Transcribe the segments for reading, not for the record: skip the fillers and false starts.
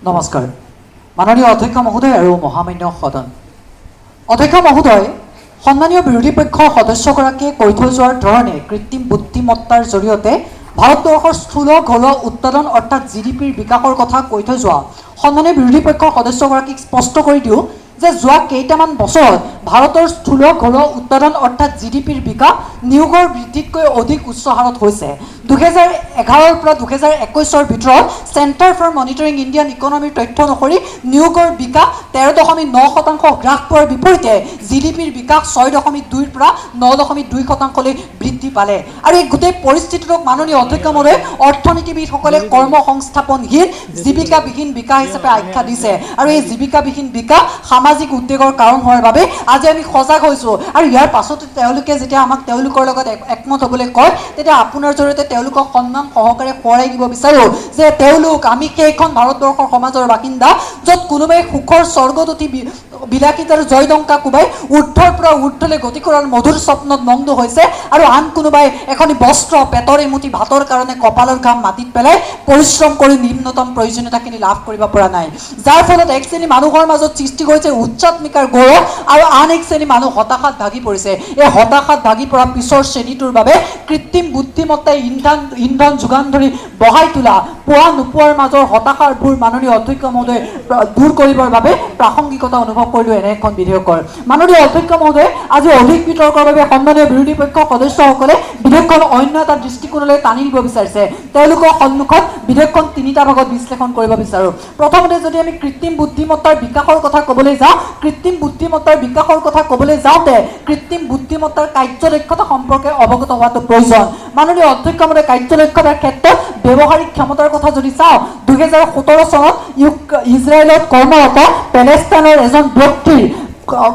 নমস্কাৰ মাননীয় অধ্যক্ষ মহোদয় আৰু মহামান্য সদন। অধ্যক্ষ মহোদয়, সন্মানীয় বিৰোধী পক্ষৰ সদস্যগৰাকীয়ে কৈ থৈ যোৱাৰ ধৰণে কৃত্ৰিম বুদ্ধিমত্তাৰ জৰিয়তে ভাৰতবৰ্ষৰ স্থূল ঘৰুৱা উৎপাদন অৰ্থাৎ জিডিপিৰ বিকাশৰ কথা কৈ থৈ যোৱা সন্মানীয় বিৰোধী পক্ষৰ সদস্যগৰাকীক স্পষ্ট কৰি দিওঁ যে যোৱা কেইটামান বছৰত ভাৰতৰ স্থূল ঘৰুৱা উৎপাদন অৰ্থাৎ জিডিপিৰ বিকাশ নিয়োগৰ বৃদ্ধিতকৈ অধিক উচ্চ হাৰত হৈছে। 2011ৰ পৰা 2021ৰ ভিতৰত চেণ্টাৰ ফৰ মনিটৰিং ইণ্ডিয়ান ইকনমিৰ তথ্য অনুসৰি নিয়োগৰ বিকাশ 13.9% হ্ৰাস পোৱাৰ বিপৰীতে জিডিপিৰ বিকাশ 6.2ৰ পৰা 9.2%লৈ বৃদ্ধি পালে। আৰু এই গোটেই পৰিস্থিতিটোক মাননীয় অধ্যক্ষ মহোদয়, অৰ্থনীতিবিদসকলে কৰ্মসংস্থাপনহীন জীৱিকাবিহীন বিকাশ হিচাপে আখ্যা দিছে। আৰু এই জীৱিকাবিহীন বিকাশ সামাজিক উদ্বেগৰ কাৰণ হোৱাৰ বাবে আজি আমি সজাগ হৈছোঁ। আৰু ইয়াৰ পাছতো তেওঁলোকে যেতিয়া আমাক তেওঁলোকৰ লগত একমত হ'বলৈ কয়, তেতিয়া আপোনাৰ জৰিয়তে তেওঁলোকক সন্মান সহকাৰে সোঁৱৰাই দিব বিচাৰোঁ যে তেওঁলোক আমি সেইখন ভাৰতবৰ্ষৰ সমাজৰ বাসিন্দা য'ত কোনোবাই সুখৰ স্বৰ্গত উঠি বিলাসিতাৰ আৰু জয়ডংকা কোবাই ঊৰ্ধৰ পৰা ঊৰ্ধলৈ গতি কৰাৰ মধুৰ স্বপ্নত মগ্ন হৈছে আৰু আন কোনোবাই এখনি বস্ত্ৰ, পেটৰ এমুঠি ভাতৰ কাৰণে কপালৰ ঘাম মাটিত পেলাই পৰিশ্ৰম কৰি নিম্নতম প্ৰয়োজনীয়তাখিনি লাভ কৰিব পৰা নাই, যাৰ ফলত এক শ্ৰেণী মানুহৰ মাজত সৃষ্টি হৈছে উচ্চাত্মিকাৰ গৌৰৱ আৰু আন এক শ্ৰেণী মানুহ হতাশাত ভাগি পৰিছে। এই হতাশাত ভাগি পৰা পিছৰ শ্ৰেণীটোৰ বাবে কৃত্ৰিম বুদ্ধিমত্তাই ইন্ধন যোগান ধৰি বঢ়াই তোলা পোৱা নোপোৱাৰ মাজৰ হতাশাবোৰ মাননীয় অধ্যক্ষ মহোদয়ে দূৰ কৰিবৰ বাবে প্ৰাসংগিকতা অনুভৱ কৰিলোঁ এনে এখন বিধেয়কৰ। মাননীয় অধ্যক্ষ মহোদয়, আজি অধিক বিতৰ্কৰ বাবে সন্মানীয় বিৰোধী পক্ষৰ সদস্যসকলে বিধেয়কখন অন্য এটা দৃষ্টিকোণলৈ টানি নিব বিচাৰিছে। তেওঁলোকৰ সন্মুখত বিধেয়কখন তিনিটা ভাগত বিশ্লেষণ কৰিব বিচাৰোঁ। প্ৰথমতে যদি আমি কৃত্ৰিম বুদ্ধিমত্তাৰ বিকাশৰ কথা ক'বলৈ যাওঁ, কৃত্ৰিম বুদ্ধিমত্তাৰ বিকাশৰ কথা ক'বলৈ যাওঁতে কৃত্ৰিম বুদ্ধিমত্তাৰ কাৰ্যদক্ষতা সম্পৰ্কে অৱগত হোৱাটো প্ৰয়োজন। মাননীয় অধ্যক্ষ মহোদয়, কাৰ্যদক্ষতাৰ ক্ষেত্ৰত ব্যৱহাৰিক ক্ষমতাৰ কথা যদি চাওঁ, 2017 চনত ইজৰাইলত কৰ্মৰত পেলেষ্টাইনৰ এজন ব্যক্তিৰ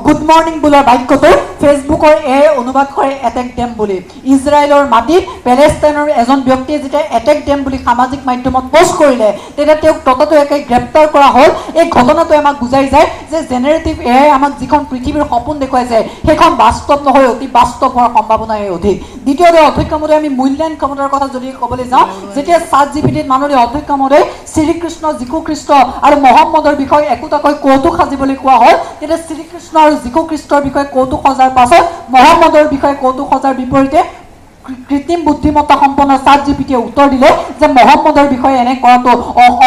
"গুড মৰ্ণিং" বোলা বাক্যটো ফেচবুকৰ এ অনুবাদ কৰে "এটেক ডেম" বুলি। ইজৰাইলৰ মাটিত পেলেষ্টাইনৰ এজন ব্যক্তিয়ে যেতিয়া "এটেক ডেম" বুলি সামাজিক মাধ্যমত পোষ্ট কৰিলে, তেতিয়া তেওঁক ততাতৈয়াকৈ গ্ৰেপ্তাৰ কৰা হ'ল। এই ঘটনাটোৱে আমাক বুজাই যায় যে জেনেৰেটিভ এআই আমাক যিখন পৃথিৱীৰ সপোন দেখুৱাইছে, সেইখন বাস্তৱ নহয়, অতি বাস্তৱ হোৱাৰ সম্ভাৱনাহে অধিক। দ্বিতীয়তে অধ্যক্ষ মহোদয়, আমি মূল্যায়ন ক্ষমতাৰ কথা যদি ক'বলৈ যাওঁ, যেতিয়া চাট জিপিটিত মাননীয় অধ্যক্ষ মহোদয়, শ্ৰীকৃষ্ণ, যীশুখ্ৰীষ্ট আৰু মহম্মদৰ বিষয়ে একোটাকৈ কৌতুক সাজিবলৈ কোৱা হ'ল, তেতিয়া শ্ৰীকৃষ্ণ আৰু যীশুখ্ৰীষ্টৰ বিষয়ে কৌতুক সজাৰ পাছত মহম্মদৰ বিষয়ে কৌতুক সজাৰ বিপৰীতে কৃত্ৰিম বুদ্ধিমত্তা সম্পন্ন চাট জিপিটিয়ে উত্তৰ দিলে যে মহম্মদৰ বিষয়ে এনে কৰাটো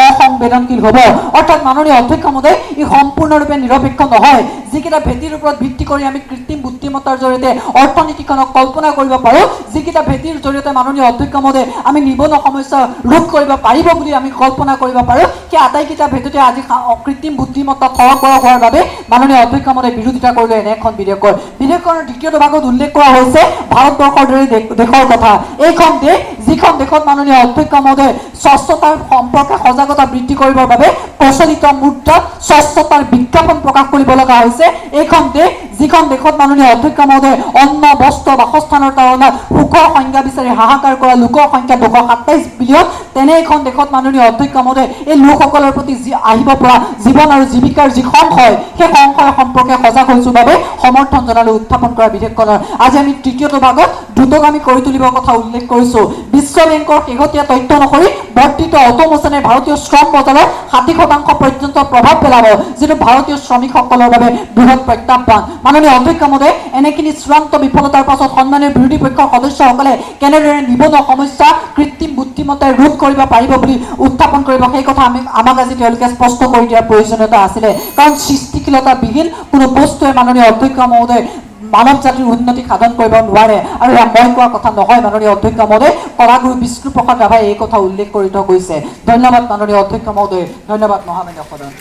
অসংবেদনশীল হ'ব। অৰ্থাৎ মাননীয় অধ্যক্ষ মহোদয়, ই সম্পূৰ্ণৰূপে নিৰপেক্ষ নহয়। যিকেইটা ভেটিৰ ওপৰত ভিত্তি কৰি আমি কৃত্ৰিম বুদ্ধিমত্তাৰ জৰিয়তে অৰ্থনীতিখনক কল্পনা কৰিব পাৰোঁ, যিকেইটা ভেটিৰ জৰিয়তে মাননীয় অধ্যক্ষ মহোদয়, আমি নিবনুৱা সমস্যা ৰোধ কৰিব পাৰিব বুলি আমি কল্পনা কৰিব পাৰোঁ, সেই আটাইকেইটা ভেটিতে আজি কৃত্ৰিম বুদ্ধিমত্তা থৰক বৰক হোৱাৰ বাবে মাননীয় অধ্যক্ষ মহোদয়, বিৰোধিতা কৰিলে এনে এখন বিধেয়কৰ। বিধেয়কখনৰ দ্বিতীয়টো ভাগত উল্লেখ কৰা হৈছে ভাৰতবৰ্ষৰ দৰে দেশৰ কথা। এইখন দেশ, যিখন দেশত মাননীয় অধ্যক্ষ মহোদয়, স্বচ্ছতাৰ সম্পৰ্কে সজাগতা বৃদ্ধি কৰিবৰ বাবে প্ৰচলিত মুদ্ৰাত স্বচ্ছতাৰ বিজ্ঞাপন প্ৰকাশ কৰিব লগা হৈছে। এইখন দেশ, যিখন দেশত মাননীয় অধ্যক্ষ মহোদয়, অন্ন, বস্ত্ৰ, বাসস্থানৰ তাড়নাত সুখৰ সংজ্ঞা বিচাৰি হাহাকাৰ কৰা লোকৰ সংখ্যা 227 বিলিয়ন, তেনে এখন দেশত মাননীয় অধ্যক্ষ মহোদয়, এই লোকসকলৰ প্ৰতি যি আহিব পৰা জীৱন আৰু জীৱিকাৰ যি সংশয়, সেই সংশয় সম্পৰ্কে সজাগ হৈছোঁ বাবে সমৰ্থন জনালোঁ উত্থাপন কৰা বিধেয়কখনৰ। আজি আমি তৃতীয়টো ভাগত দ্ৰুতগামী কৰি তুলিবৰ কথা উল্লেখ কৰিছোঁ। বিশ্ব বেংকৰ শেহতীয়া তথ্য অনুসৰি বৰ্ধিত অট'মেশ্যনে ভাৰতীয় শ্ৰম বজাৰত 60% পৰ্যন্ত প্ৰভাৱ পেলাব, যিটো ভাৰতীয় শ্ৰমিকসকলৰ বাবে বৃহৎ প্ৰত্যাহ্বান। মাননীয় অধ্যক্ষ মহোদয়, এনেখিনি চূড়ান্ত বিফলতাৰ পাছত সন্মানীয় বিৰোধী পক্ষৰ সদস্যসকলে কেনেদৰে নিবনুৱা সমস্যা কৃত্ৰিম বুদ্ধিমত্তাই ৰোধ কৰিব পাৰিব বুলি উত্থাপন কৰিব, সেই কথা আমাক আজি তেওঁলোকে স্পষ্ট কৰি দিয়াৰ প্ৰয়োজনীয়তা আছিলে। কাৰণ সৃষ্টিশীলতাবিহীন কোনো বস্তুৱে মাননীয় অধ্যক্ষ মহোদয়, মানৱ জাতিৰ উন্নতি সাধন কৰিব নোৱাৰে। আৰু এয়া মই কোৱা কথা নহয় মাননীয় অধ্যক্ষ মহোদয়, কলাগুৰু বিষ্ণুপ্ৰসাদ ৰাভাই এই কথা উল্লেখ কৰি থৈ গৈছে। ধন্যবাদ মাননীয় অধ্যক্ষ মহোদয়, ধন্যবাদ মহামান্য সদন।